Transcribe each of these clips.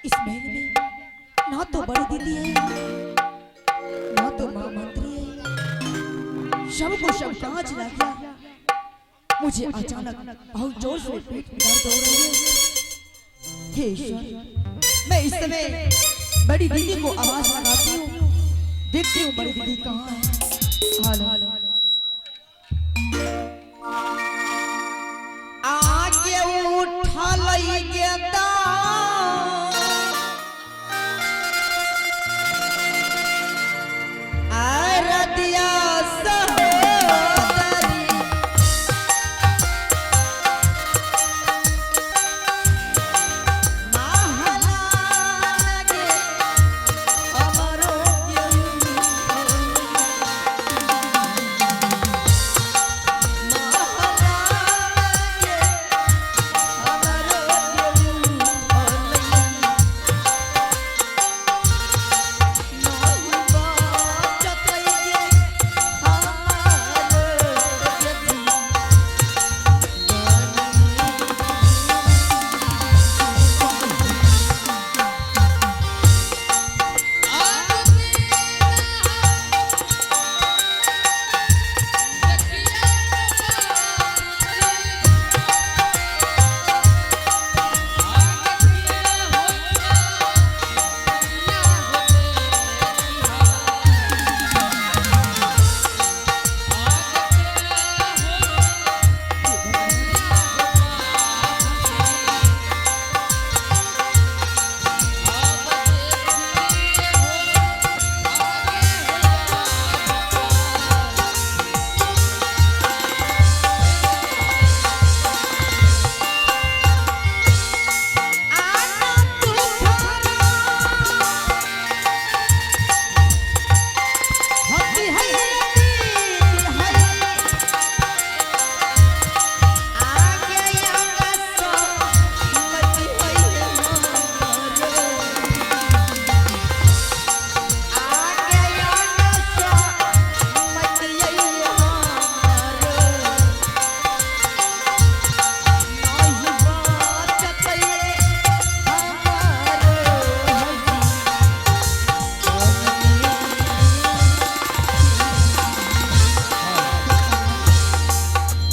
इस महल में ना तो बड़ी दीदी है, ना तो माँ मंत्री है। सबको सब कहाँ चला गया? मुझे अचानक बहुत जोर से पेट में दर्द हो रही है। हे ईश्वर, मैं इस समय बड़ी दीदी को आवाज लगाती हूँ, देखती हूँ बड़ी दीदी कहाँ है। हेलो, आगे उठा लई गेदा आरतिया सहोदरी, महला लगे अमरो महला लगे अमरो।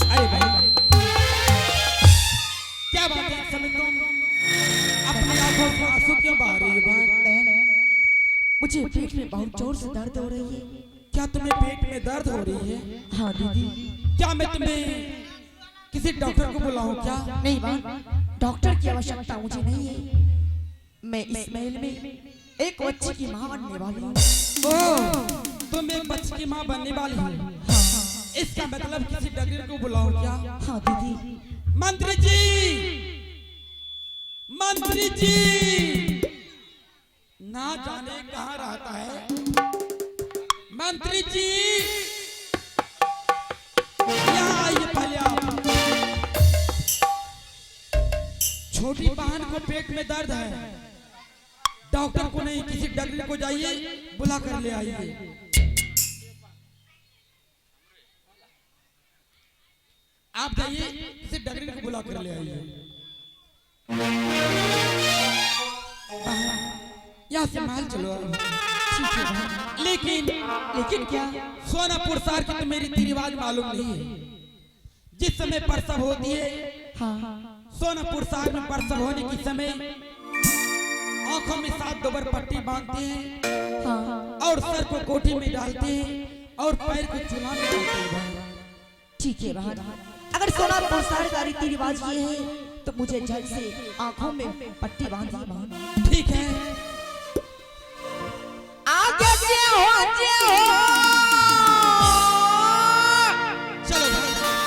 अरे भाई, क्या बात है? इस समय तुम अपनी आंखों से आंसू क्यों बहा रही हो बहन? बहन, मुझे पेट में बहुत जोर से दर्द हो रही है। क्या तुम्हें पेट में दर्द हो रही है? हाँ दीदी। क्या मैं तुम्हें किसी डॉक्टर को बुलाऊं क्या? नहीं बहन, डॉक्टर की आवश्यकता मुझे नहीं है। मैं इस महल में एक बच्चे की माँ बनने वाली हूँ। ओह, तुम एक बच्चे की माँ बनने वाली हो। हाँ। इसका मतलब किसी डॉक्टर को बुलाऊं क्या? हाँ दीदी। मंत्री जी, मंत्री जी, ना जाने कहाँ रहता है मंत्री जी। यहाँ आइए पहले आप। छोटी बहन को पेट में दर्द है, डॉक्टर को नहीं, किसी डॉक्टर को जाइए बुला कर ले आइए। आप जाइए, किसी डॉक्टर को बुला कर ले आइए। बहन, यहाँ से महल चलो। ठीक है बहन। लेकिन लेकिन क्या? सोनापुर शहर की तो मेरी रीति रिवाज मालूम नहीं है। जिस समय प्रसव होती है, हाँ, सोनापुर शहर में प्रसव होने के समय आंखों में 7 दोबर पट्टी बांधते हैं और सर को कोठी में डालते हैं और पैर को चूल्हा में डालते हैं बहन। ठीक है बहन, अगर सोनापुर शहर का रीति रिवाज ये है तो मुझे जल्द से आंखों में पट्टी बांधी बहन। ठीक है। आगे जे हो जे हो। चलो भाई।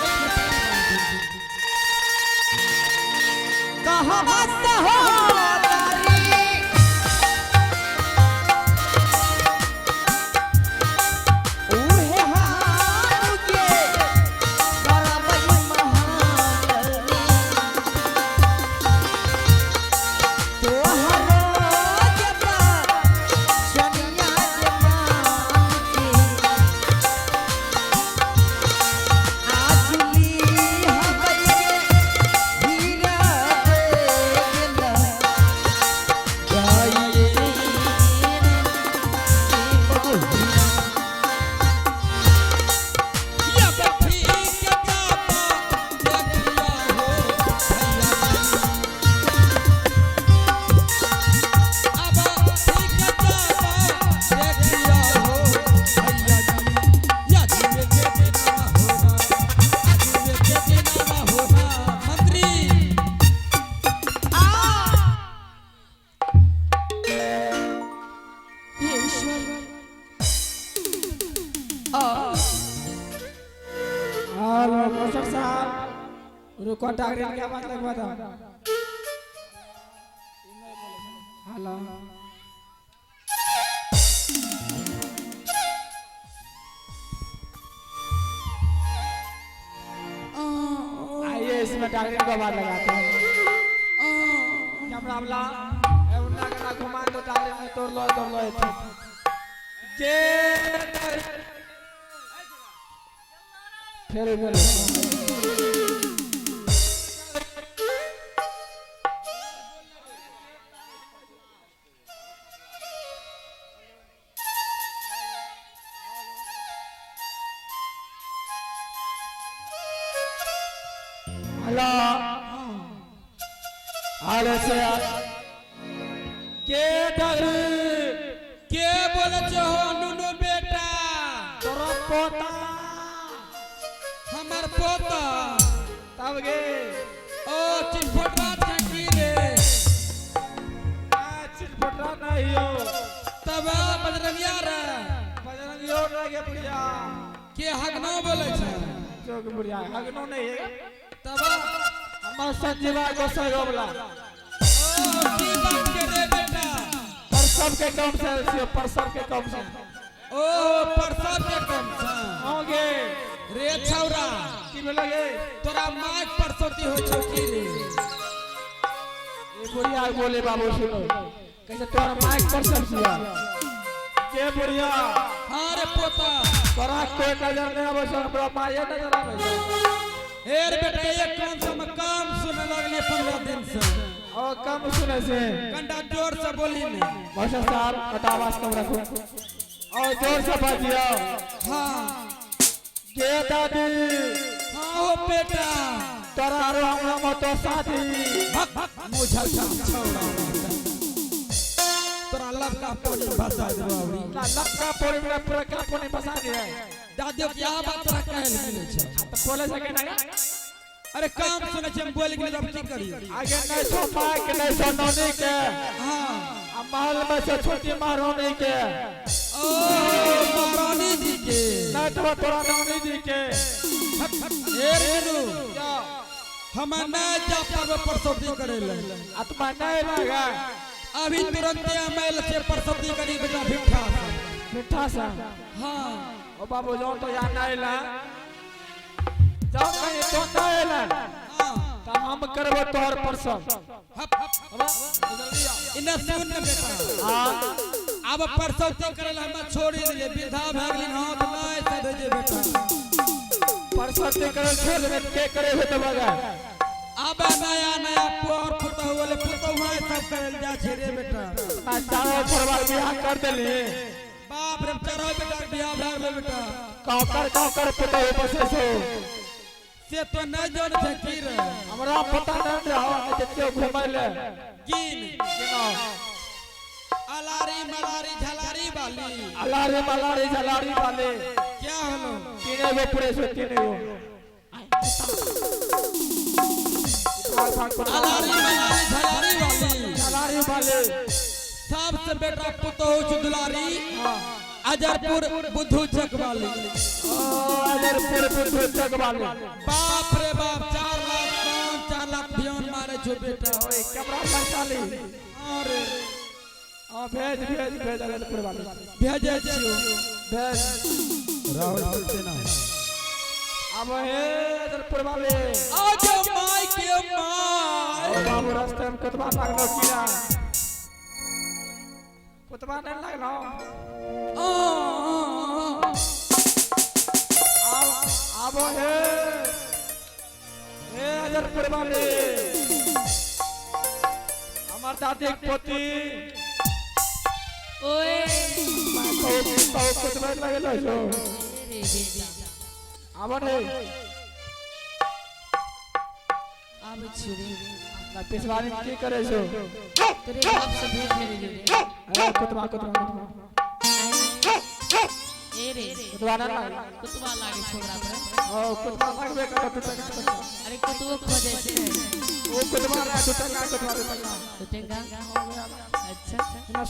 कहाँ सहोदरी, उहे हार के करबई महालनी, तोहरो जबा शनिया जमान के आजुली हबई हीरा दे गेला। रुको, टागरे के आवाज लगवा दो। हेलो, आइए, इसमें टागरे को आवाज लगाते हैं। कैमरा वाला ए उन्ना कना घुमा दो, टागरे में तोड़ लो, तोड़ लो एथी जे फिर बोलो। हेलो, हेलो से के डर? के बोले छो हो नुनू बेटा? तोरा पोता। हमर पोता? तब गे। ओ चिटफटवा छै की रे? आ चिटफटा नहीं हो। तब बजरंगिया रे? बजरंग यो रह गे बुढ़िया। के हगना बोले छै? जो के बुढ़िया हगनो नहीं है। तब? हमर संजीवा गोसाई वाला। ओ की बात के रे बेटा? पर सबके कम से छियो, पर सबके कम से। ओ परसब के कम से? होगे। रे छौरा। की भेल गे? तोरा माइक परसौती होइ छौ की रे? ए बुढ़िया बोले, बाबू सुनो, कैसे तोरा माइक पर सब छियो के बुढ़िया? हाँ रे पोता। तोरा कोई नजर नहीं आबै छौ, हमरा माये नजर आबै छौ। हे रे बेटा, एक कान से हम काम सुने लगले 15 दिन से। और कम सुने से? कंडा जोर से बोली ने। मास्टर साहब, कटा आवाज कम रखो और जोर से बाजियो। हाँ। के दादी। हाँ हो बेटा। तोरा आरो हमरा मतो साथी। मुझे छौरा, तोरा लबका पानी भसा देबो अबरी। ना लपका पोरी में पूरा का पोनी फसा दिया। दादियो के यहाँ बात तोरा कहल मिले छै? तो बोले सके ना? अरे काम सुने छै, हम बोल गेली, अब की करी? आगे नहीं सो माइक नहीं सो नौनी के। हाँ। आ महल में से छोटी महारानी के। ओ महारानी जी के? नहीं तो तोरा नौनी जी के। हे रे नु, हम नहीं जा पाबे परसौती करे ले। आत्मा नहीं लगा। अभी तुरंते हम आयल छै परसौती करी बेटा भिठा से। मिठा सा? हाँ। ओ बाबू, जाओ तो यहाँ नहीं ला, जाओ कहीं तो नहीं ला। हाँ। तो हम करबो तोहर परसों। हप इने सुन ने बेटा। हाँ। अब परसौती करे ला हम छोड़ी दिले, विधा भए गेलिन। हाथ नहीं सधे जे बेटा। परसों ते करल छोड़ देबे, के करे हो तो बगा? अब नया नया पोर पुतहु वाले पुतहु सब करल जा छै रे बेटा। ना चारो परिवार बियाह कर देली। बाप रे, चारो बेटा के बियाह भए गेलै बेटा। काकर काकर पुतहु बसे छो? से तो नहीं जान छै की रे। हमरा पता नहीं रहो, नहीं जतियो घुमै ले। गिन। केना? अलारी मलारी झलारी वाली। अलारी मलारी झलारी वाले। क्या होलो? तीने गो पुरे छो, तीने गो। अलारी मलारी झलारी वाली। झलारी वाले। सबसे बेटा पुतहु छौ दुलारी, अजरपुर बुद्धू चक वाली। ओ अजरपुर बुद्धू चक वाले। बाप रे बाप, 4 लाख दान, 4 लाख ध्यान मारे छो बेटा। ओए कैमरा पैसा ली। अरे। हाँ, भेज भेज भेज अजरपुर वाले। भेजे छियो। भेज। राहुल सेना। अब हे अजरपुर वाले। आज my के my. ओ बाबू, रास्ते में कुतवा लागलो कीड़ा? कुतवा नहीं लागलो? आ, आब आबो हे हे अजरपुर वाले, हमर दादी के पोती। ओए। कहू कहू, कुतवा लगलो छो? रे बेटा। आबो ने। आबै छियो रे। ना पिछवाड़ी में की करे छो? तोरे बाप से भेंट करे रे। अरे कुतवा कुतवा कुतवा। ए रे। कुतवा ना लागल? कुतवा लागे छौ ओकरा पर। ओ कुतवा लागबे करत टूटका। अरे, कुतवो खोजे छै। ओ कुतवा ना, टूटका कुतवा, टूटका। टूटेगा, अच्छा। ना।